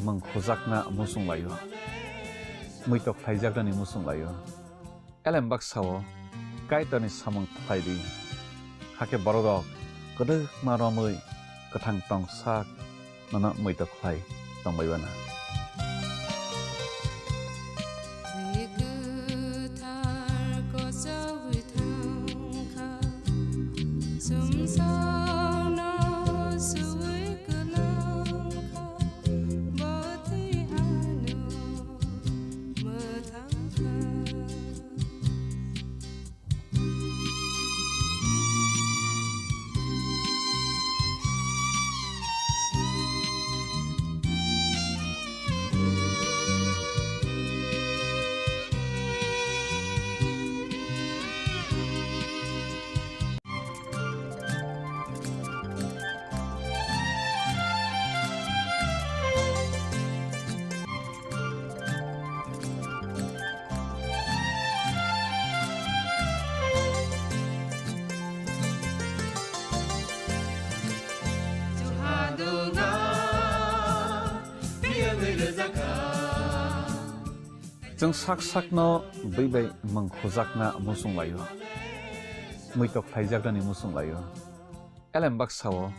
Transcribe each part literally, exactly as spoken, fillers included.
mung khujakna muchung laio, muitok khlaijaknani muchung laio. Elem baksa-o Kaitorni samung khlai di, hakhe bororok kwdwkma romwi kwthang tong sak nono muitok khlai tongbai uana. Twi kwthar kochogwi thangkha, sumsokno suwi kwlangkha, bo twi ano mwthangkha. Chwng sak sakno bui bai mung khujakna muchung laio, muitok khlaijaknani muchung laio. Elem baksa-o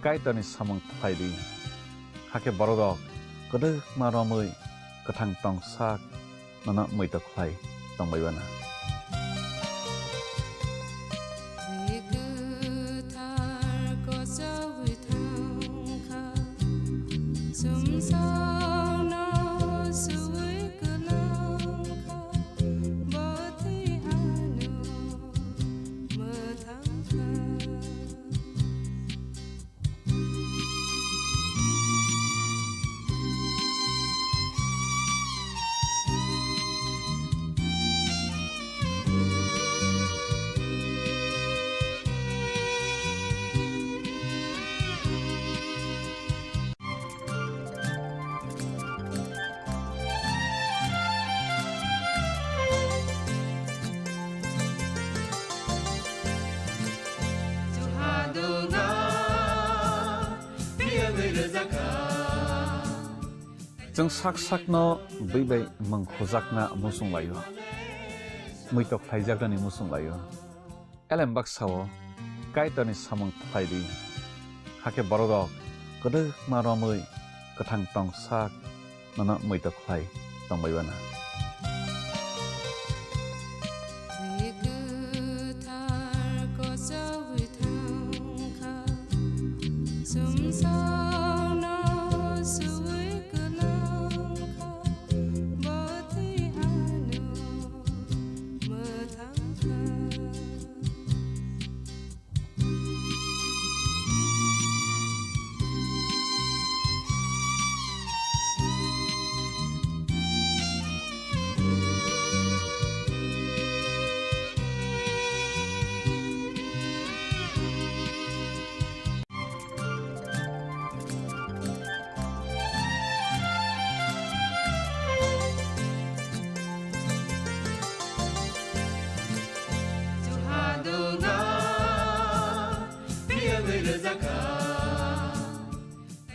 Kaitorni samung khlai di, hakhe bororok kwdwkma romwi kwthang tong sak nono muitok khlai tongbai uana. Twi kwthar kochogwi thangkha, sumsokno suwi kwlangkha, bo twi ano mwthangkha. Chwng sak sakno bui bai mung khujakna muchung laio, muitok khlaijaknani muchung laio. Elem baksa-o Kaitorni samung khlai di, hakhe bororok kwdwkma romwi kwthang tong sak nono muitok khlai tongbai uana. Twi kwthar kochogwi thangkha, sumsokno suwi kwlangkha, bo twi ano mwthangkha.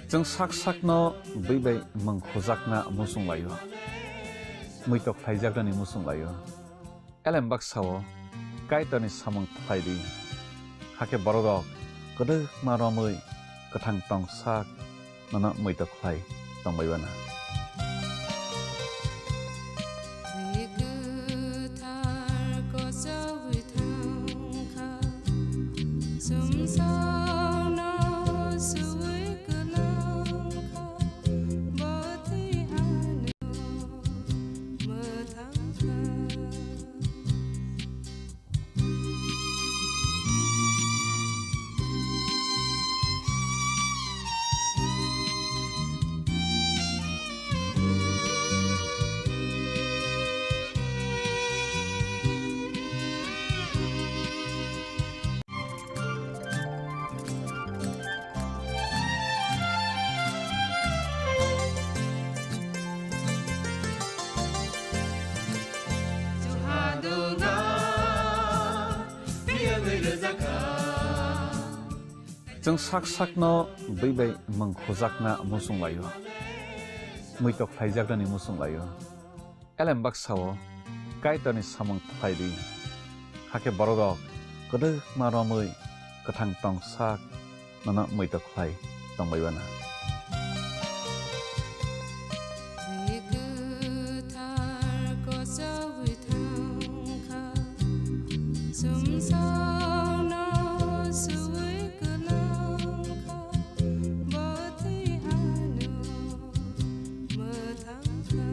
Chwng sak sakno bui bai mung khujakna muchung laio, muitok khlaijaknani muchung laio. Elem baksa-o Kaitorni samung khlai di, hakhe bororok kwdwkma romwi kwthang tong sak nono muitok khlai tongbai uana. Twi kwthar kochogwi thangkha, sumsokno suwi kwlangkha, bo twi ano mwthangkha. Chwng sak sakno bui bai mung khujakna muchung laio, muitok khlaijaknani muchung lai-o. Elem baksa-o Kaitorni samung khlai di, hakhe bororok kwdwkma romwi kwthang tong sak nono muitok khlai tongbai uana. Twi kwthar kochogwi thangkha, sumsokno suwi kwlangkha, bo twi ano mwthangkha.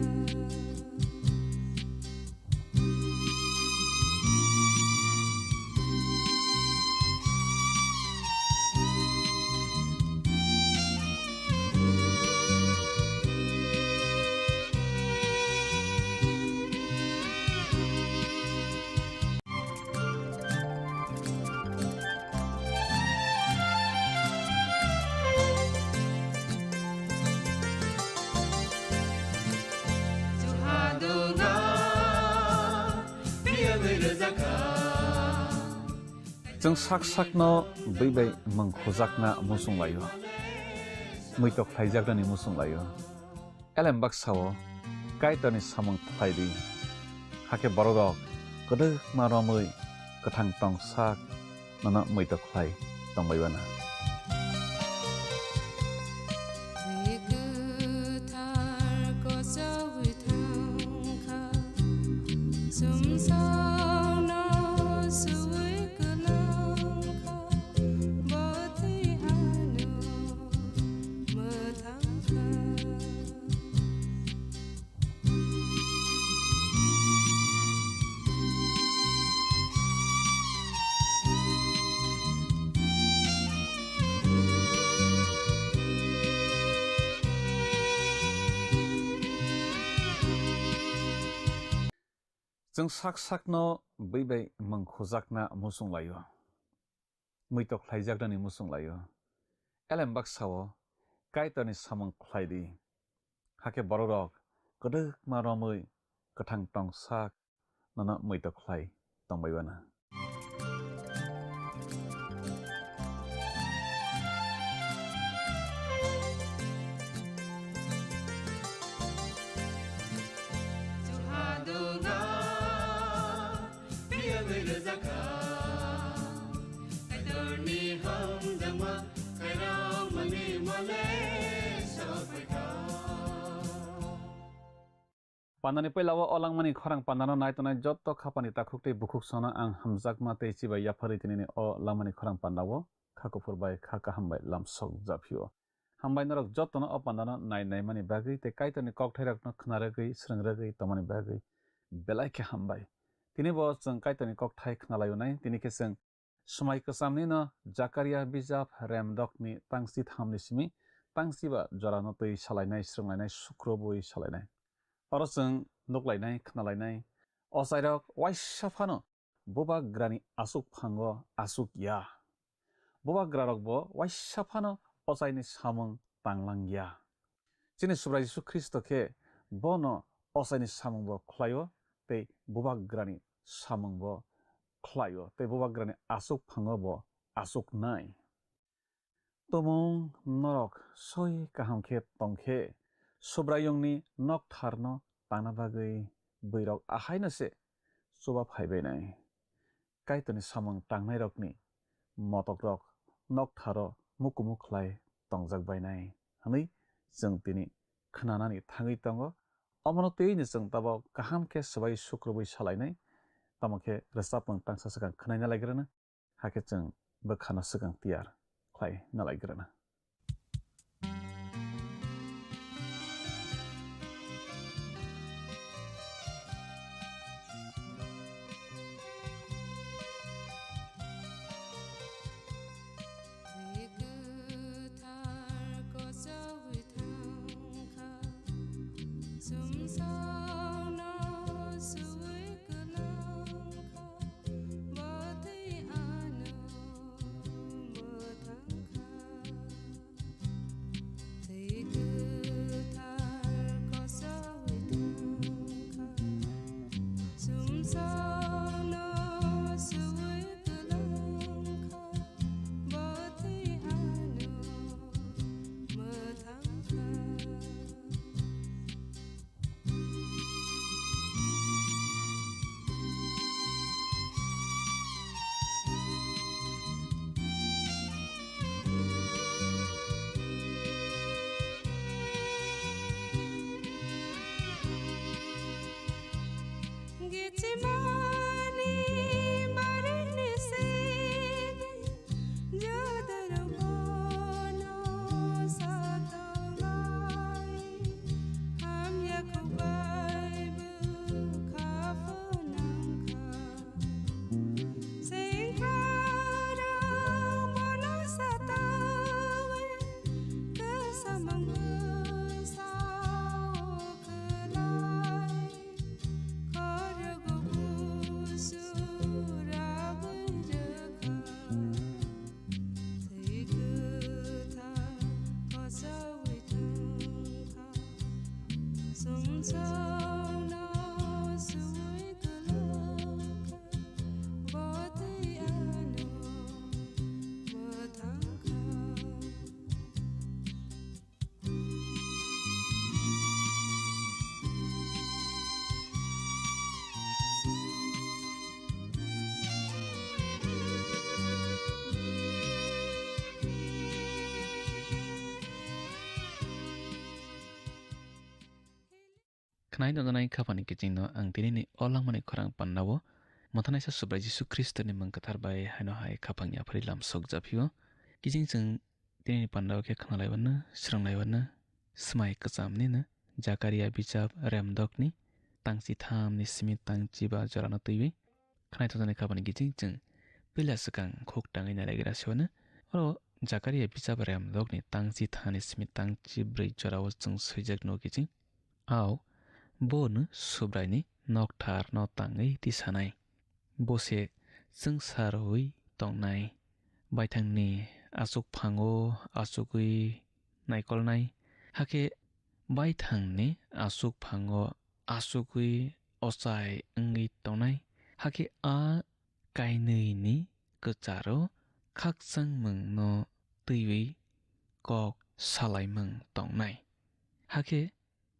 Chwng sak sakno bwi bai mwng khujakna muchung lai-o, muitok khlaijaknani muchung lai-o. Elem baksa-o Kaitorni samung khlai di, hakhe bororok kwdwkma romwi kwthang tong sak nono muitok khlai tongbai uana. Twi kwthar kochogwi thangkha, sumsokno suwi kwlangkha, bo twi ano mwthangkha. Chwng sak sakno bwi bai mwng khujakna muchung lai-o, muitok khlaijaknani muchung lai-o. Elem baksa-o Kaitorni samung khlai di, hakhe bororok kwdwkma romwi kwthang tong sak nono muitok khlai tongbai uana. Kaitorni hamjakma khairokmani mole sokphaikha. Pandani puila o langmani khorang pandano nai tongnai joto khapani takhuk tei bukhuk sono ang hamjakma tei chibai yapharwi tinini o langmani khorang pandao kha kuphur bai kha kaham bai lamsok japhio. Hambai norok jotono o pandano nai naimani bagwi tei Kaitorni kokthairokno khna rwgwi, srwng rwgwi tongmani bagwi belai khe hambai. Tini bo chwng Kaitorni kokthai khnalaio nai, tini khe chwng Swmai kwchamni no Jakaria bijap remdokni tangsi thamni simi tangsiba jorano twi salainai, srwnglainai, sukrubwi salainai. Oro chwng nuklainai, khnalainai. Ochairok waisa phano bubagrani aswk phango aswk ya. Bubagrarokbo waisa phano ochaini samung tanglang ya. Chini Subrai Jisu Khristo khe bono ochaini samungbo khlaio tei bubagrani samungbo khlaio tei bubagrani aswk phango bo aswknai. Tumung norok soi kaham khe tong khe Subraiyungni noktharno tangna bagwi bwrwirok ahaino se chuba phaibainai. Kaitorni samung tangnairokni motokrok noktharo mukumu khlai tongjak bainai hwnwi chwng tini khnanani thangwi tongo. Omono twiwi chwng tabok kaham khe swbai sukrubwi salainai, tamo khe rwchapmung tangsa swkang khnaina laigrana, hakhe chwng bwkhano swkang tiyar khlaina laigrana. Tongchokno swi kwlwkha, bo twi ano mwthangkha. Khwnai tongjaknai khaphangni kichingno ang tinini o langmani khorang pandao mwthanaisa Subrai Jisu Khristoni mung kwthar bai haino hai khaphang yaphari lam sokjaphio. Kiching chwng tinini pandao khe khwnalaiwano, swrwnglaiwano, swmai kwchamnino Jakaria bijap remdokni tangchi thamni simi tangchi ba jorano twiwi khwnai tongjaknai khaphangni kiching chwng puila swkang khuk tangwi nailagira siwano. Oro Jakaria bijap remdokni tangchi thani simi tangchi brwi jorao chwng swijak nugo kiching. Ao bono Subraini noktharno tangwi tisanai. Bo se chwngsaroui tongnai. Baithangni achukphango achugwi naikolnai. Hakhe baithangni achukphango achugwi ochai wngwi tongnai. Hakhe a kainwini kwcharo khakchangmungno twiwi kok salaimung tongnai. Hakhe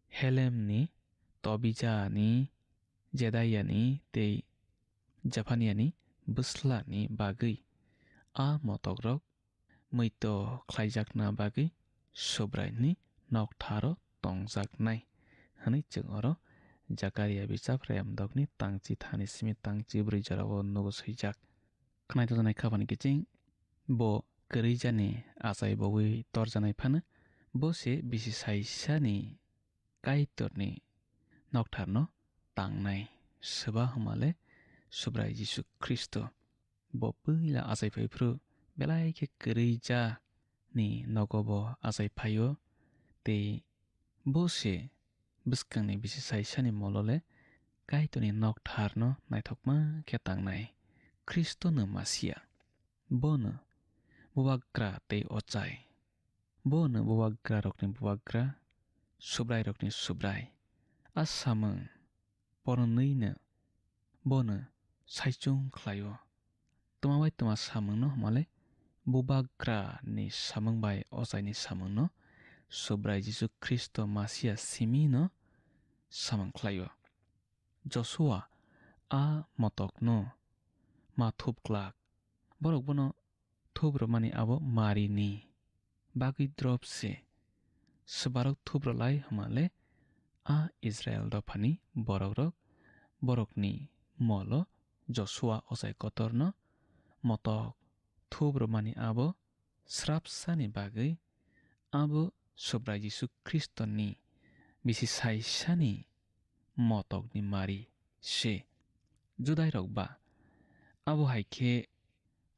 Helemni, Tobijani, Jedaiani tei Jephaniani bwslani bagwi a motokrok muitu khlaijakna bagwi Subraini noktharo tongjaknai, hwnwi chwng oro Jakaria bijap remdokni tangchi thani simi tangchi brwi jorao nugo swijak. Khwnai tongjaknai khaphani kiching bo kwrwijani achai bowi torjaknai phano, bo se bisi saisani Kaitorni noktharno tangnai, swba hwnmale Subrai Jisu Khristo. Bo puila achai phaiphru belai khe kwrwijani nogo bo achai phaio, tei bo se bwskangni bisi saisani molole Kaitorni noktharno naithokma khe tangnai. Khristono Masia, bono Bubagra tei Ochai. Bono bubagrarokni bubagra, subrairokni subrai. A samung porwnwino bono saichung khlaio. Twma bai twma samungno hwnmale bubagrani samung bai ochaini samungno Subrai Jisu Khristo Masia simino samung khlaio. Josua a motokno ma thup glak. Borok bono thup rwmani abo marini bagwi drop se. Swbarok thup rwlai hwnmale a Israel dophani borokrok borokni molo Josua ochai kotorno motok thup rwmani abo srapsani bagwi abo Subrai Jisu Khristoni bisi saisani motokni mari se. Judairok ba abo hai khe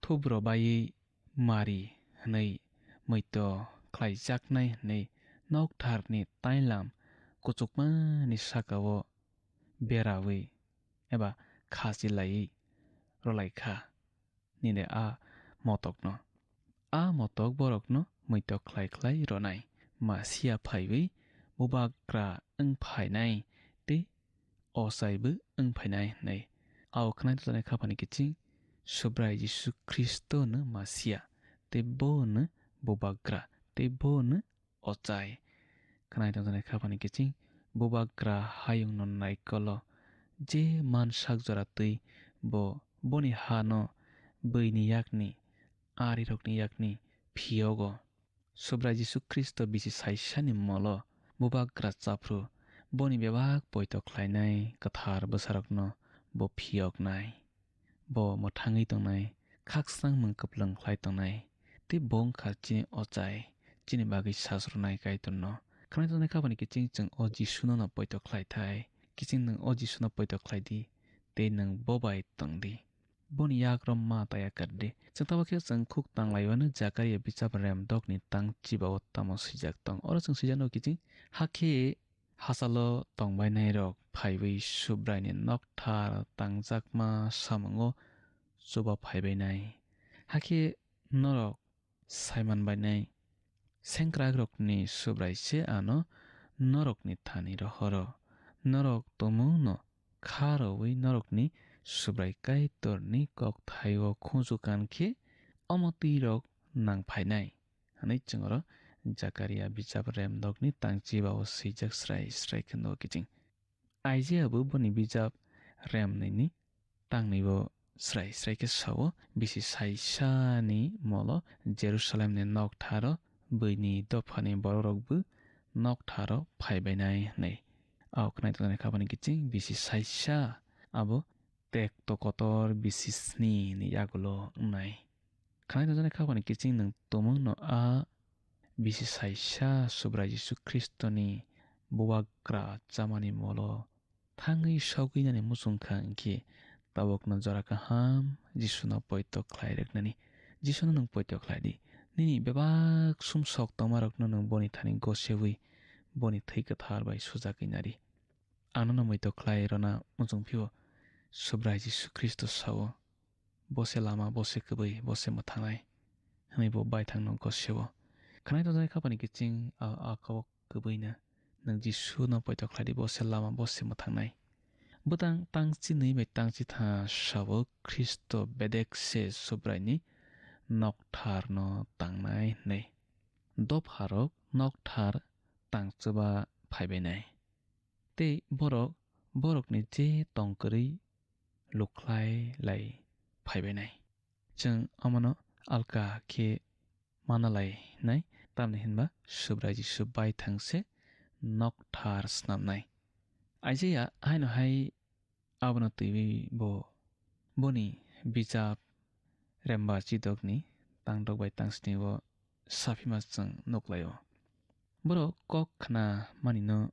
thubro baiwi mari hwnwi muitu khlaijaknai hwnwi noktharni tailam kuchukmani sakao berawi eba khasi laiwi rwlai kha. Nini a motokno. A motok borokno muitok khlai khlai rwnai. Masia phaiwi bubagra wng phainai tei ochaibo wng phainai hwnwi. Ao khwnai tongjaknai khaphani kiching Subrai Jisu Khristono Masia, tei bono bubagra, tei bono ochai. Khwnai tongjaknai khaphani kiching bubagra hayungno naikolo je man sak jora twi bo boni hano bwini yakni, arirokni yakni phiyogo. Subrai Jisu Khristo bisi saisani molo bubagra chaphru boni bebak poito khlainai kwthar bwsarokno bo phiyoknai. Bo mwthangwi tongnai, khakchangmung kwplwng khlai tongnai, tei bo wngkha chini ochai, chini bagwi sasrwnai Kaitorno. Khwnai tongjaknai khaphani kiching chwng o Jisuno no poito khlai thai, kiching nwng o Jisuno poito khlai di, tei nwng bo bai tong di. Boni yak rwma ta yakar di. Chwng tamo khe chwng khuk tanglaiwano Jakaria bichap rem dokni tang chibao tamo swijak tong. Oro chwng swijakno kiching, hakhe hachalo tongbainairok phaiwi Subraini nokthar tangjakma samungo chuba phaibainai. Hakhe norok saiman bainai, sengkrakrokni Subrai se ano norokni thani rohoro. Norok tumungno kha rwui norokni Subrai Kaitorni kokthaio khunju kan khe omo twi rok nang phainai, hwnwi chwng oro Jakaria bijap remdokni tangchiba-o swijak srai srai khe nugo kiching. Isaiah bo boni bijap remnwini tangnwi bo srai srai khe sao, bisi saisani molo Jerusalemni noktharo bwini dophani bororokbo noktharo phaibainai hwnwi. Ao khwnai tongjaknai khabani kiching bisi saisa abo tekto kotor bisi sni ni yagulo wngnai. Khwnai tongjaknai khabani kiching nwng tumungno a bisi saisa Subrai Jisu Khristoni bubagra chamani molo thangwi sogwinani muchung kha, hinkhe tabukno jora kaham Jisuno poito khlai rwknani. Jisuno nwng poito khlai di. Nini bebak sumsok tongmarokno nwng boni thani gosewi boni thwi kwthar bai sujagwi nari. Ang nono muitok khlai rwna muchung phio, Subrai Jisu Khristo sao, "Bo se lama, bo se kwbwi, bo se mwthangnai," hwnwi bo baithangno gosio. Khwnai tongjaknai khabani kiching a, a kok kwbwino, "Nwng Jisu no poito khlai di, bo se lama, bo se mwthangnai." Bwtang tangchinwi bai tangchitha sao Khristo bedek se Subraini nokthar no tangnai hwnwi. Dopharok nokthar tangchuba phaibainai. Tei borok borokni je tong kwrwi lukhlai lai phaibainai. Chwng omono alka khe mana lai nai, tamni hinba Subrai Jisu baithang se nokthar snamnai. Isaiah haino hai abono twiwi bo boni bijap Remba Chidokni tangdok bai tangsni o saphima chwng nuklaio. Borok kok khna manino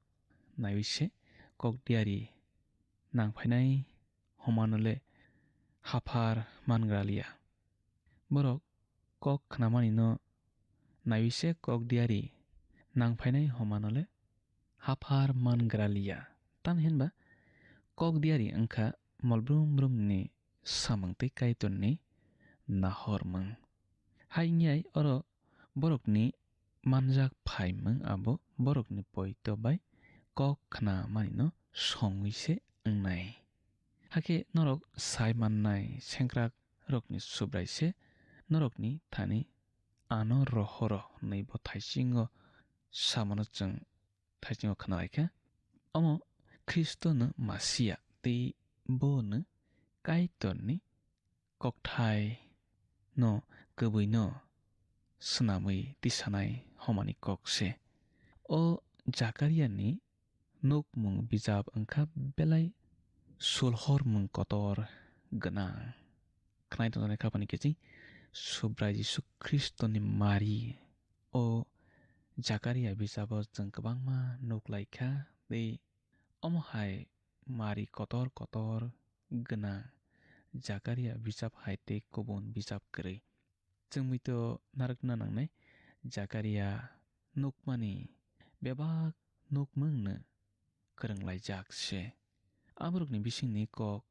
naiwi se kok diari nang phainai hwnmano le haphar mangra liya. Borok kok khna manino naiwi se kok diari nang phainai hwnmano le haphar mangra liya. Tamni hinba kok diari wngkha mol brum brumni samung tei Kaitorni nahormung. Hai wngyai oro borokni manjak phaimung abo borokni poito bai kok khna manino songwi se wngnai. Hakhe norok sai mannai sengkrakrokni Subrai se norokni thani ano rohoro hwnwi bo thaisingo samano chwng thaisingo khna lai kha. Omo Khristono Masia tei bono Kaitorni kokthai no kwbwi no swnamwi tisanai hwnmani kok se. O Jakaria ni nukmung bijap wngkha belai sulhormung kotor gwnang. Khwnai tongjaknai khabani kiching Subrai Jisu Khristoni mari o Jakaria bijabo chwng kwbangma nuk lai kha tei omo hai mari kotor kotor gwnang Jakaria bijap hai tei kubun bijap kwrwi. Chwng muitu narwkna nangnai, Jakaria nukmani bebak nukmungno kwrwnglaijak se. Aborokni bisingni kok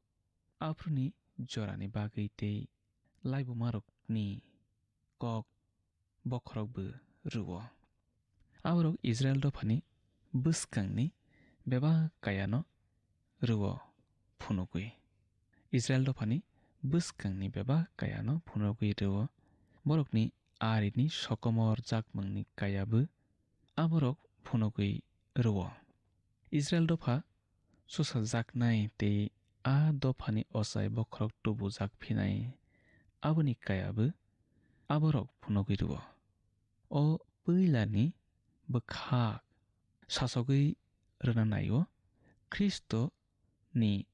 aphuruni jorani bagwi tei laibumarokni kok bokhorokbo rwo. Aborok Israel dophani bwskangni bebak kayano rwo phunugwi. Israel dophani bwskangni bebak kayano phunugwi rwo. Borokni arini sokomor jakmungni kayabo aborok phunugwi rwo. Israel dopha susajaknai tei a dophani ochai bokhorok tubujak phinai aboni kayabo aborok phunugwi rwo. O puilani bwkhak sasogwi rwna naio, Khristo ni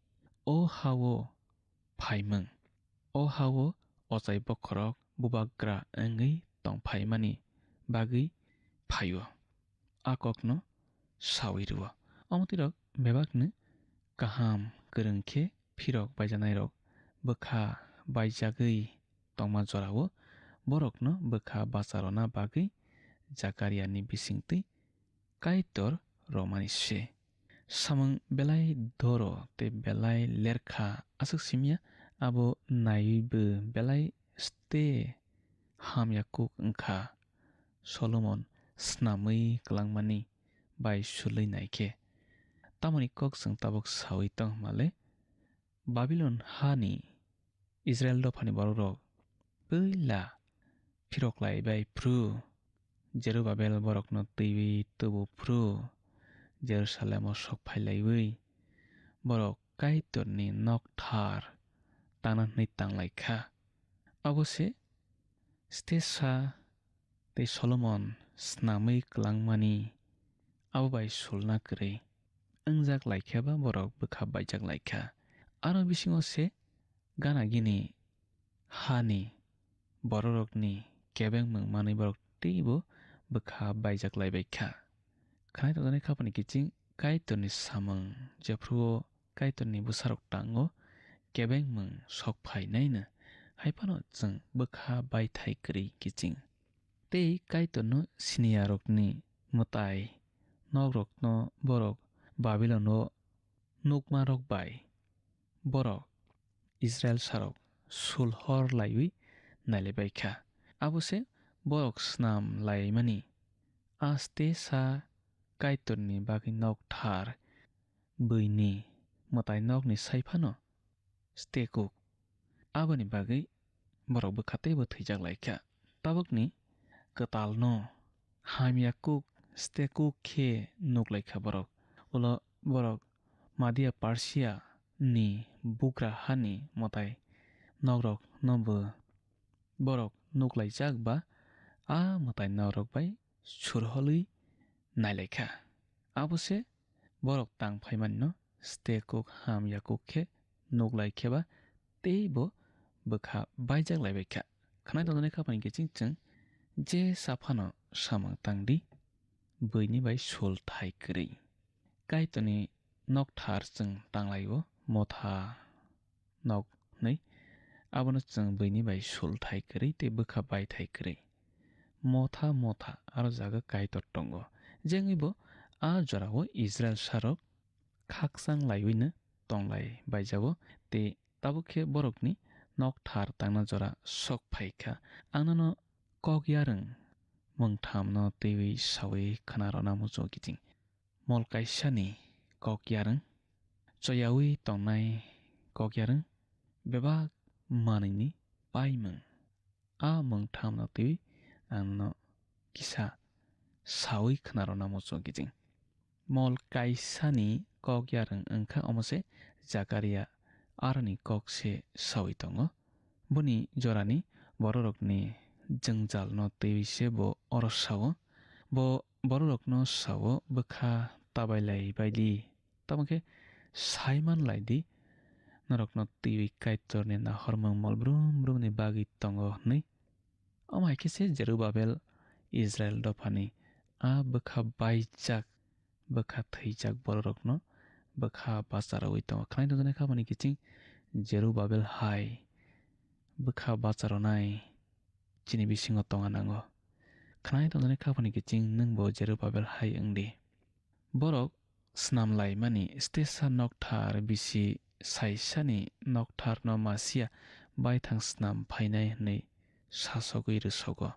o hao phaimung, o hao ochai bokhorok bubagra wngwi tongphaimani bagwi phaio. A kokno sawi rwo. Omo twirok bebakno kaham kwrwng khe phirok baijanairok bwkha baijagwi tongma jorao borokno bwkha bacha rwna bagwi Jakariani bisingtwi Kaitor romani se. Samung belai doro tei belai lerkha, aswk simya abo naiwi bo belai ste hamya kuk wngkha. Solomon snamwi kwlangmani bai sulwi nai khe. Tamoni kok chwng tabuk sawi tong hwnmale, Babilon hani Israil dophani borokrok puila phirok lai bai phru, Jerubabel borokno twiwi tubu phru, Jerusalemo sok phai laiwi borok Kaitorni nokthar tangna hwnwi tang lai kha. Abo se Stesa tei Solomon snamwi kwlangmani abo bai sulna kwrwi wngjak lai khe ba borok bwkha baijak lai kha. Aro bisingo se gana gini hani bororokni kebengmung manwi borok teibo bwkha baijak lai bai kha. Khwnai tongjaknai khapani kiching Kaitorni samung, jephruo Kaitorni bwsarok tango kebengmung sok phainaino, hai phano chwng bwkha baithai kwrwi kiching. Tei Kaitorno siniyarokni mwtai nokrokno borok Babilono nukmarok bai borok Israilsarok sul hor laiwi nailaibai kha. Abo se borok snam laimani aste sa Kaitorni bagwi nokthar bwini mwtai nokni sai phano stekuk. Aboni bagwi borok bwkha teibo thwijak lai kha. Tabukni kwtalno hamya kuk stekuk khe nuk lai kha borok. Ulo borok Madia Persia ni bugra hani mwtai nokrok no bo borok nuk laijak ba a mwtai nokrok bai surholwi nai lai kha. Abo se borok tang phaimanino stekuk hamya kuk khe nuk lai khe ba teibo bwkha baijak lai bai kha. Khwnai tongjaknai khapani kiching chwng je saphano samung tang di, bwini bai sul thai kwrwi. Kaitorni nokthar chwng tang lai-o, motha nok hwnwi. Abono chwng bwini bai sul thai kwrwi tei bwkha bai thai kwrwi. Motha motha aro jaga Kaitor tongo. Je wngwi bo a jorao Israilsarok khakchang laiwino tonglai baijago, tei tabuk khe borokni nokthar tangna jora sok phai kha. Ang nono kok yarwng mungthamno twiwi sawi khna rwna muchungo kiching. Mol kaisani kok yarwng, choyawi tongnai kok yarwng, bebak manwini paimung. A mungthamno twiwi ang nono kisa sawi khna rwna muchungo kiching. Mol kaisani kok yarwng wngkha omo se Jakaria aroni kok se sawi tongo. Boni jorani bororokni jwngjalno twiwi se bo oro sao. Bo bororokno sao, bwkha tabailai bai di, tamo khe saiman lai di, norokno twiwi Kaitorni nahormung mol brum brumni bagwi tongo hwnwi. Omo hai khe se Jerubabel Israil dophani a bwkha baijak, bwkha thwijak bororokno bwkha bacharowi tongo. Khwnai tongjaknai khapani kiching Jerubabel hai bwkha bacharonai chini bisingo tongna nango. Khwnai tongjaknai khapani kiching nwngbo Jerubabel hai wng di. Borok snam laimani stesa nokthar bisi saisani noktharno Masia baithang snam phainai hwnwi sasogwi rwsogo.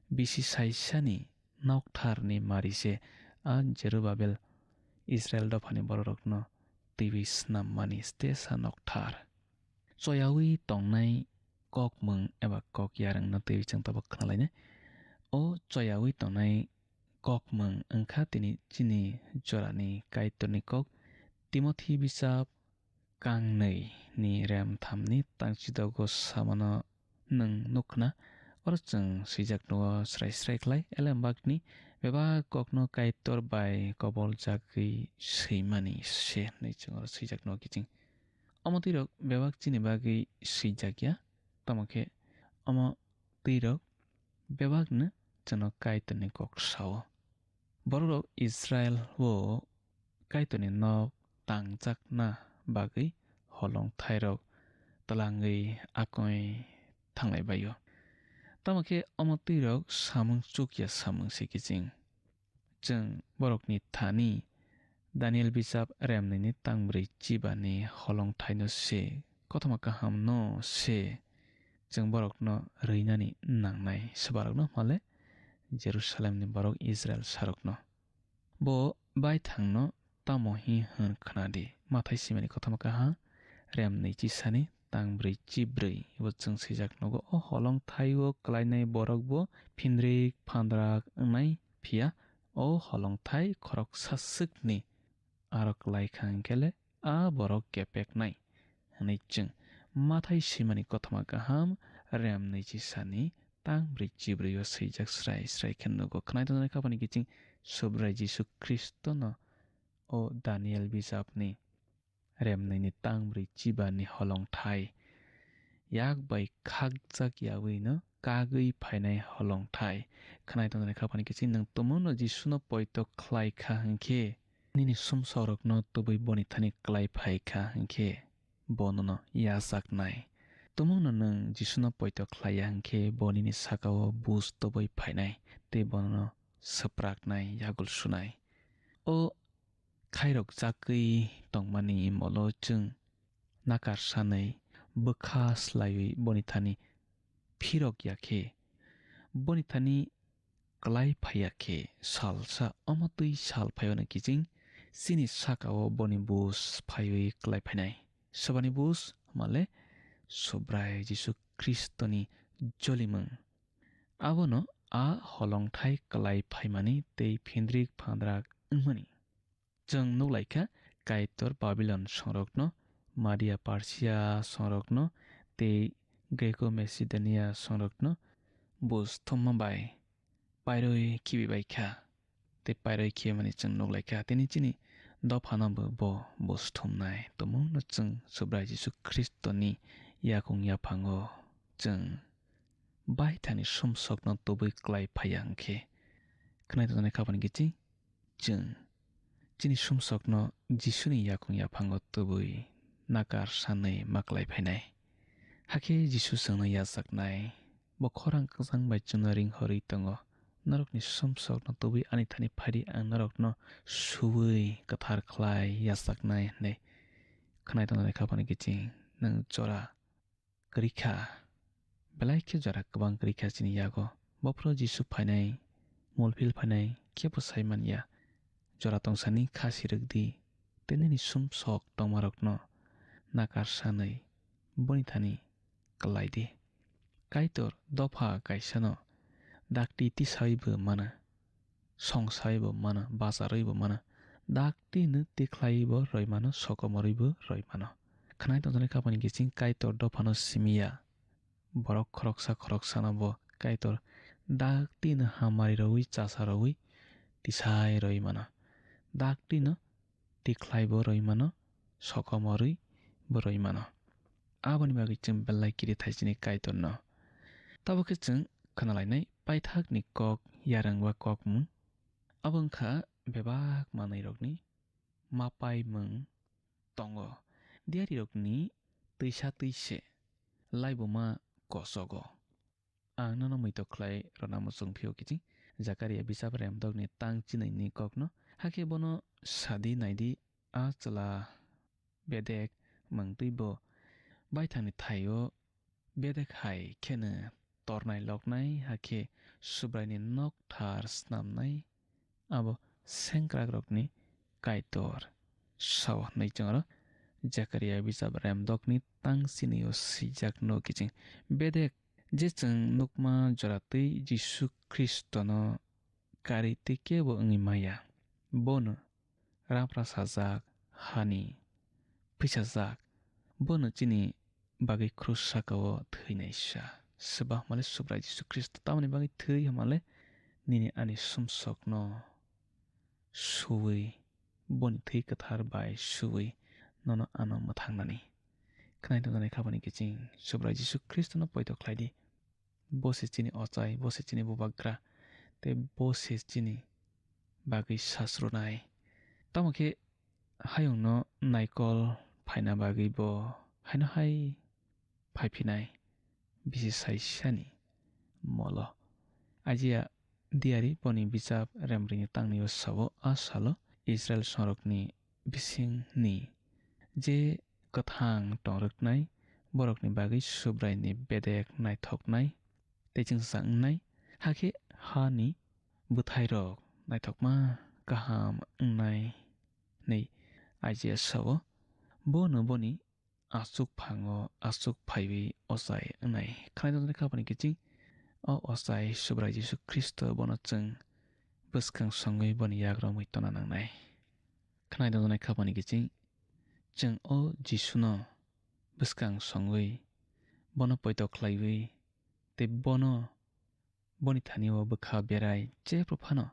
Bisi saisani noktharni mari se a Jerubabel Israil dophani bororokno twiwi snam mani stesa nokthar. Choyawi tongnai kokmung eba kok yarwngno twiwi chwng tabuk khna lainai. O choyawi tongnai kokmung wngkha tini chini jorani Kaitorni kok. Timothi bisap kangnwi ni rem thamni tangchidogo samano nwng nukna. Oro chwng swijak nugo srai srai khlai, elembakni bebak kokno Kaitor bai koboljagwi swimani se hwnwi chwng oro swijak nugo kiching. Omo twirok bebak chini bagwi swijak ya, tamo khe omo twirok bebakno chwngno Kaitorni kok sao. Bororok Israil-o Kaitorni nok tangjakna bagwi holong thairok twlangwi akoi thanglai bai-o. Tamo khe omo twirok samung chukya samung se kiching. Chwng borokni thani Daniel bijap remnini tangbrwi chibani holong thaino se, kothoma kahamno se chwng borokno rwinani nangnai, swbarokno hwnmale Jerusalemni borok Israil sarokno. Bo baithangno tamo hi hwn khna di. Mathai swimani kothoma kaha, rem nwi chisani tang brwi chibrwi. Bo chwng swijak nogo, o holongthai o klainai borok bo phindrik phandrak wngnai, phiya o holongthai khoroksa swkni aro klai kha hwnkhe le a borok kepeknai, hwnwi chwng Mathai swimani kothoma kaham rem nwi chisani tang brwi chibrwi o swijak srai srai khe nugo. Khwnai tongjaknai khapani kiching Subrai Jisu Khristono o Daniel bijapni rem nwi ni tang brwi chibani holongthai yak bai khakjak yaui no kagwi phainai holongthai. Khwnai tongjaknai khapani kiching nwng tumungno Jisuno poito khlai kha hwnkhe, nini sumsokrokno tubui boni thani klai phai kha hwnkhe, bo nono yachaknai. Tumungno nwng Jisuno poito khlai ya hwnkhe, bo nini saka-o buj tubui phainai tei bo nono swpraknai, yagul sunai. O khairok chakwi tongmani molo chwng nakar sanwi bwkha slaiwi boni thani phirok ya khe, boni thani klai phai ya khe, salsa omo twi sal phai-o no kiching chini saka-o boni buj phaiwi klai phainai. Sobani buj hwnmale Subrai Jisu Khristoni jolimung. Abono a holongthai klai phaimani tei phindrik phandrak wngmani. Chwng nuk lai kha, Kaitor Babilon songrokno, Madia Persia songrokno tei Greco Macedonia songrokno buj thumma bai pairwi khibi bai kha. Tei pairwi khibimani chwng nuk lai kha, tini chini dophano bo, bo buj thumnai. Tumungno chwng Subrai Jisu Khristoni yakung yaphango chwng baithangni sumsokno tubui klai phai ya hwnkhe, khwnai tongjaknai khapani kiching chwng chini sumsokno Jisuni yakung yaphango tubui nakar sanwi ma klai phainai. Hakhe Jisu chwngno yachaknai, bo khorang kwchang bai chwngno ring horwi tongo. Norokni sumsokno tubui ani thani phaidi, ang norokno suui kwthar khlai yachaknai hwnwi. Khwnai tongjaknai khapani kiching nwng jora kwrwi kha. Belai khe jora kwbang kwrwi kha chini yago. Bophuru Jisu phainai, mulphil phainai khe bo sai man ya. Jora tongsani kha sirwk di, tei nini sumsok tongmarokno nakar sanwi boni thani klai di. Kaitor dopha kaisano dakti tisawi bo mano. Song sai bo mano, bacharwi bo mano, dakti no tikhlai bo roi mano, sokomorwi bo roi mano. Khwnai tongjaknai khapani kiching Kaitor dophano simi ya. Borok khoroksa khoroksano bo Kaitor dakti no hamari rwi, chasa rwi tisai rwi mano. Dakti no tikhlai bo rwi mano, sokomorwi bo rwi mano. Aboni bagwi chwng belai kiri thai chini Kaitorno. Tabuk khe chwng khwnalainai paithakni kok yarwng ba kokmung. Abo wngkha bebak manwirokni mapaimung tongo. Diyarirokni twisa twise laibuma kosogo. Ang nono muitok khlai rwna muchung phio kiching Jakaria bijap remdokni tang chinwini kokno. Hakhe bono sadi naidi, a chwla bedek mangtwi bo baithangni thaio bedek hai kheno tornai loknai, hakhe Subraini nokthar snamnai, abo sengkrakrokni Kaitor sao hwnwi chwng aro Jakaria bijap remdokni tang chinio swijak no kiching. Bedek je chwng nukma jora twi Jisu Khristono kari tei kebo wngwi maya. Bono rampra sajak, hani phisajak, bono chini bagwi krus saka-o thwinaisa. Swbakmale Subrai Jisu Khristo tamoni bagwi thwi hwnmale nini ani sumsokno suwi, boni thwi kwthar bai suwi nono ano mwthangnani. Khwnai tongjaknai khapani kiching Subrai Jisu Khristono poito khlai di. Bo se chini ochai, bo se chini bubagra, tei bo se chini bagwi sasrunai. Tamo khe hayungno naikol phaina bagwi bo haino hai phaiphinai bisi saisani molo. Ajiya diyari boni bijap remrini tangni o sabo a salo Israel songrokni bisingni je kwthang tongrwknai borokni bagwi Subraini bedek naithoknai tei chwngsa wngnai, hakhe hani bwthairok naithokma kaham wngnai hwnwi Isaiah sao. Bono boni aswk phango aswk phaiwi ochai wngnai. Khwnai tongjaknai khapani kiching o ochai Subrai Jisu Khristo bono chwng bwskang songwi boni yagra wngwi tongna nangnai. Khwnai tongjaknai khapani kiching chwng o Jisuno bwskang songwi bono poito khlaiwi tei bono boni thani o bwkha berai jephru phano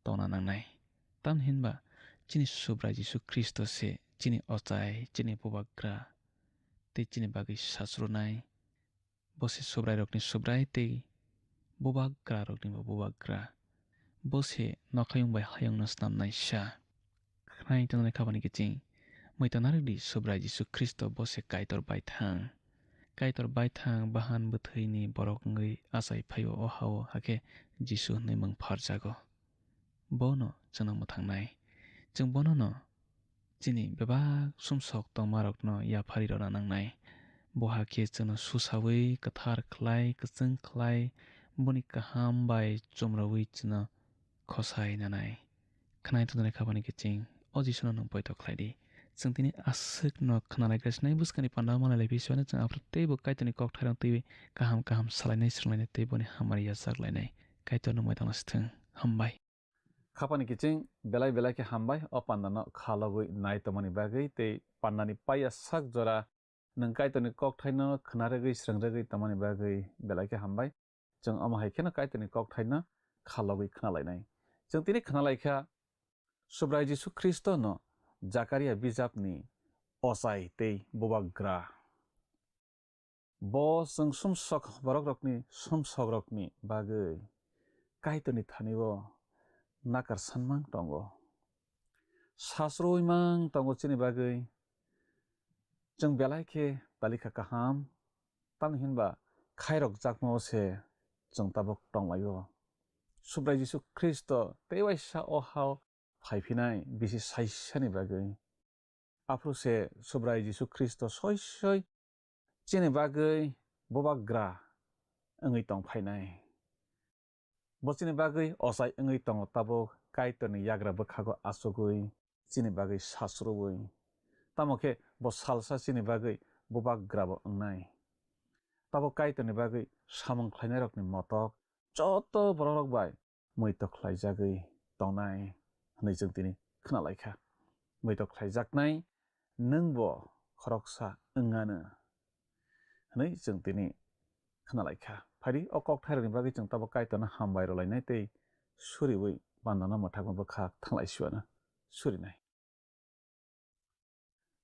tongna nangnai. Tamni hinba chini Subrai Jisu Khristo se chini ochai, chini bubagra tei chini bagwi sasrunai. Bo se Subrairokni Subrai tei bubagraroknibo bubagra. Bo se nokhayung bai hayungno snamnaisa. Khwnai tongjaknai khapani kiching muitu narwkdi Subrai Jisu Khristo bo se Kaitor baithang. Kaitor baithang bahan bwthwini borok wngwi achai phaio o hao, hakhe Jisu hwnwi mung pharjago. Bono chwngno mwthangnai. Chwng bonono chini bebak sumsok tongmarokno yaphari rwna nangnai. Bo hakhe chwngno susaui kwthar khlai, kwchwng khlai, boni kaham bai chumrwi chwngno khosai nanai. Khwnai tongjaknai khapani kiching o Jisuno nwng poito khlai di. Chwng tini aswkno khwnalai kha sinai bwskangni panda malai lai phi sibani chwng aphuru teibo Kaitorni kokthairok twiwi kaham kaham salainai, swrwnglainai tei boni hamari yachak lainai. Kaitor nwng bai tongna sithwng. Hambai. Khapani kiching belai belai khe hambai o pandano kha logwi nai tongmani bagwi tei pandani paiya sak jora nwng Kaitorni kokthaino khwnarwgwi srwngrwgwi tongmani bagwi belai khe hambai. Chwng omo hai kheno Kaitorni kokthaino kha logwi khwnalainai. Chwng tini khwnalaikha Subrai Jisu Khristono Jakaria bijapni ochai tei bubagra. Bo chwng sumsok borokrokni sumsokrokni bagwi Kaitorni thani-o nakar sanmang tongo. Sasroi mang tongo chini bagwi. Chwng belai khe talikha kaham, tamni hinba khairok jakmao se chwng tabuk tonglaio. Subrai Jisu Khristo tei waisa o hao phai phinai bisi saisani bagwi. Aphuru se Subrai Jisu Khristo soi soi chini bagwi bubagra wngwi tong phainai. Bo chini bagwi ochai wngwi tongo tabuk Kaitorni yagra bwkhago achugwi chini bagwi sasrubwi. Tamo khe bo salsa chini bagwi bubagra bo wngnai. Tabuk Kaitorni bagwi samung khlainairokni motok joto borokrok bai muitok khlaijagwi tongnai hwnwi chwng tini khwnalaikha. Muitok khlaijaknai nwngbo khoroksa wngano hwnwi chwng tini khwnalaikha. Phaidi o kokthairokni bagwi chwng tabuk Kaitorno hambai rwlainai tei suriui pandano mwthangma bwkhak thanglai siwano surinai.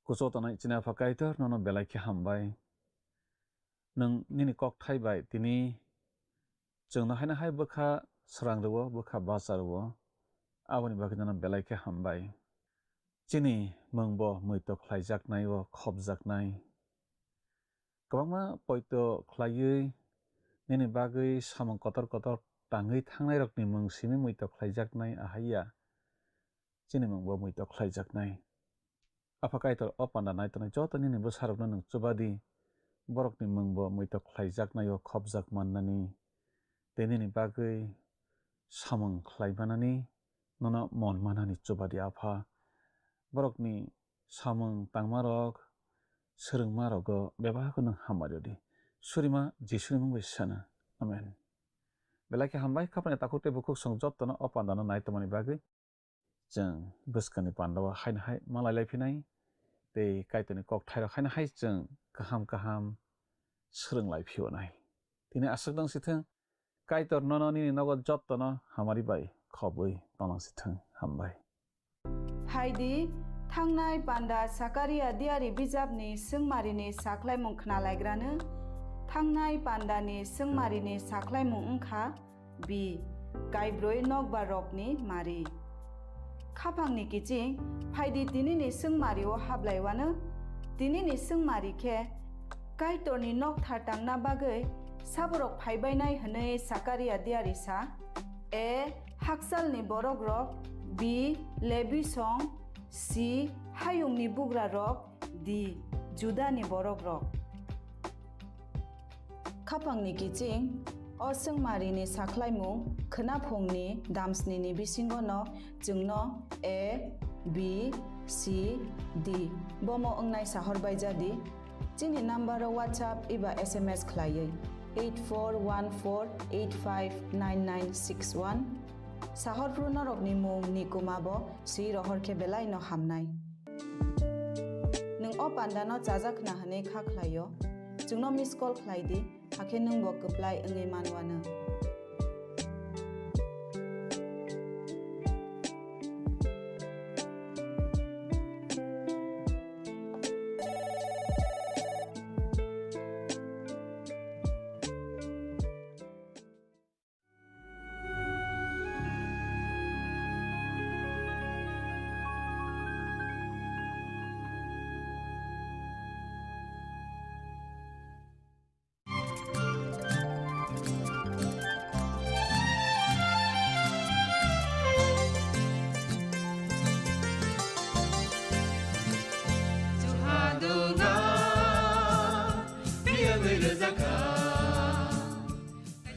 Kuchuk tongnai chini Apha Kaitor, nono belai khe hambai. Nwng nini kokthai bai tini chwngno haino hai bwkha srang rwo, bwkha bacha rwo. Aboni bagwi nono belai khe hambai. Chini mungbo muitok khlaijaknai o khopjaknai. Kwbangma poito khlaiwi nini bagwi samung kotor kotor tangwi thangnairokni mung simi muitok khlaijaknai ahaiya. Chini mungbo muitok khlaijaknai. Apha Kaitor, o panda nai tongnai joto nini bwsarokno nwng chuba di, borokni mungbo muitok khlaijaknai o khopjak mannani, tei nini bagwi samung khlai manani nono mon manani chuba di, Apha. Borokni samung tangmarok, swrwngmarogo bebakno nwng hamari rw di. Surima Jisuni mung bai sana. Amen. Belai khe hambai, khapani takhuk tei bukhuk chwng jotono o pandano nai tongmani bagwi. Chwng bwskangni pandao haino hai malai lai phinai tei Kaitorni kokthairok haino hai chwng kaham kaham swrwng lai phiyonai. Tini aswk dang sithwng, Kaitor nono nini nogo jotono hamari bai khobwi tonglang sithwng. Hambai. Phaidi, thangnai panda Sakaria diari bijapni swngmarini sakhlaimung khnalaigrano. Thangnai pandani swngmarini sakhlaimung wngkha, B. Kaibroi nokbar rokni mari. Khapangni kiching, phaidi tinini swngmari o hablaiwano. Tinini swngmari khe Kaitorni nokthar tangna bagwi saborok phaibainai hwnwi Sakaria diari sa. A. Hakchalni borok rok, B. Lebi song, C. Hayungni bugra rok, D. Judani borok rok. Khapangni kiching, O swngmarini sakhlaimung khwnaphungni damsnini bisingono chwngno A, B, C, D bomo wngnai sahor baijadi. Chini number-o WhatsApp eba S M S khlaiwi eight four one four eight five nine nine six one. Sahorphru norokni mung ni kuma bo swi rohor khe belai no hamnai. Nwng o panda no chajak khna hwnwi kha khlai o, chwngno miss call khlai di, hakhe nwng bo kwplai wngwi man wano.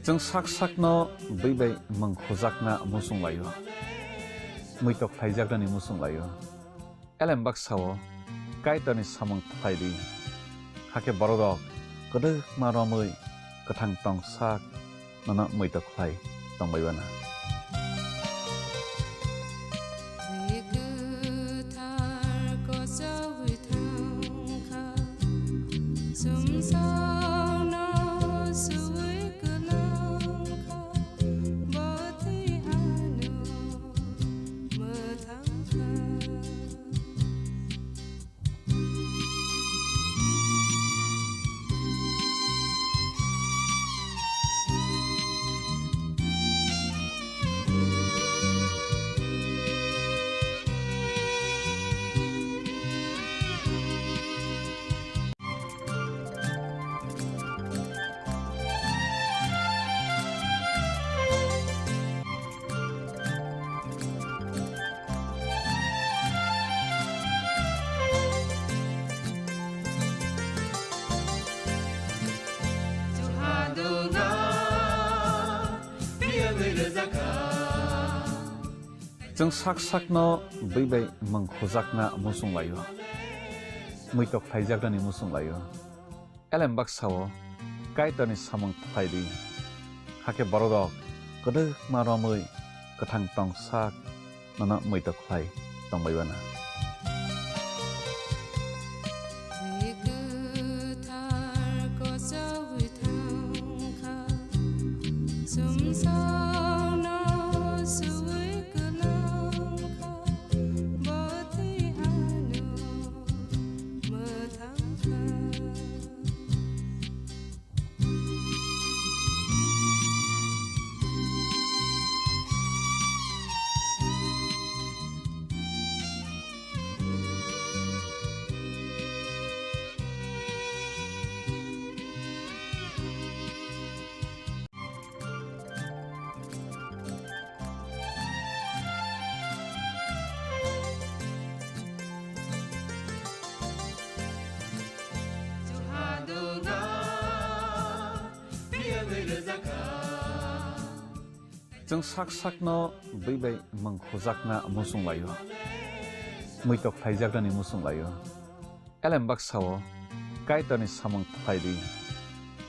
Chwng sak sakno bwi bai mwng khujakna muchung laio, muitok khlaijaknani muchung laio. Elem baksa-o Kaitorni samung khlai di, hakhe bororok kwdwkma romwi kwthang tong sak nono muitok khlai tongbai bana. Twi kwthar kochogwi thangkha, chwngsano suwi kwlangkha, bo twi ano mwthangkha. Chwng sak sakno bwi bai mwng khujakna muchung laio, muitok khlaijaknani muchung laio. Elem baksa-o Kaitorni samung khlai di, hakhe bororok kwdwkma romwi kwthang tong sak nono muitok khlai tongbai bana. Twi kwthar kochogwi thangkha, chwngsano suwi kwlangkha, bo twi ano mwthangkha. Chwng sak sakno bwi bai mwng khujakna muchung laio, muitok khlaijaknani muchung laio. Elem baksa-o Kaitorni samung khlai di,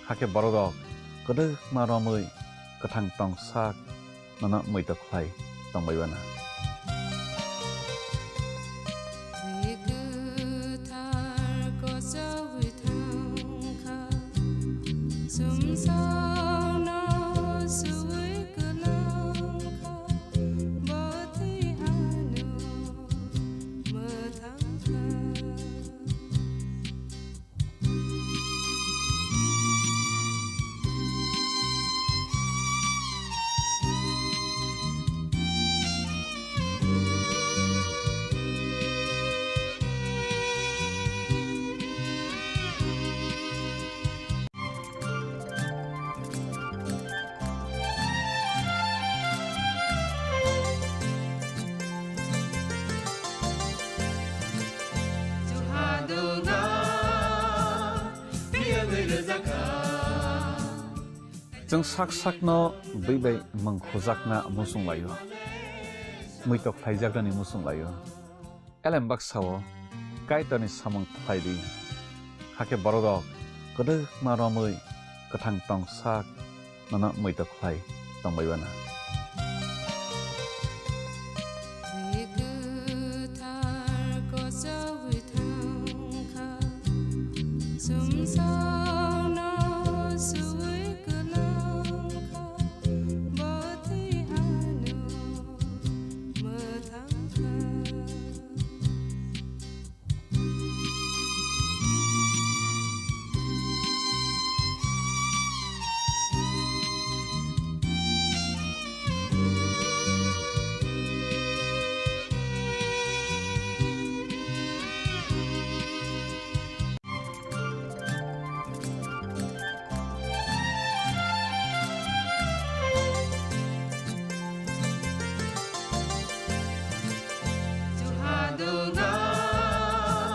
hakhe bororok kwdwkma romwi kwthang tong sak nono muitok khlai tongbai bana. Twi kwthar kochogwi thangkha, chwngsano suwi kwlangkha, bo twi ano mwthangkha. Chwng sak sakno bwi bai mung khujakna muchung laio, muitok khlaijaknani muchung laio. Elem baksa-o Kaitorni samung khlai di, hakhe bororok kwdwkma romwi kwthang tong sak nono muitok khlai tongbai uana. Twi kwthar kochogwi thangkha, sumsok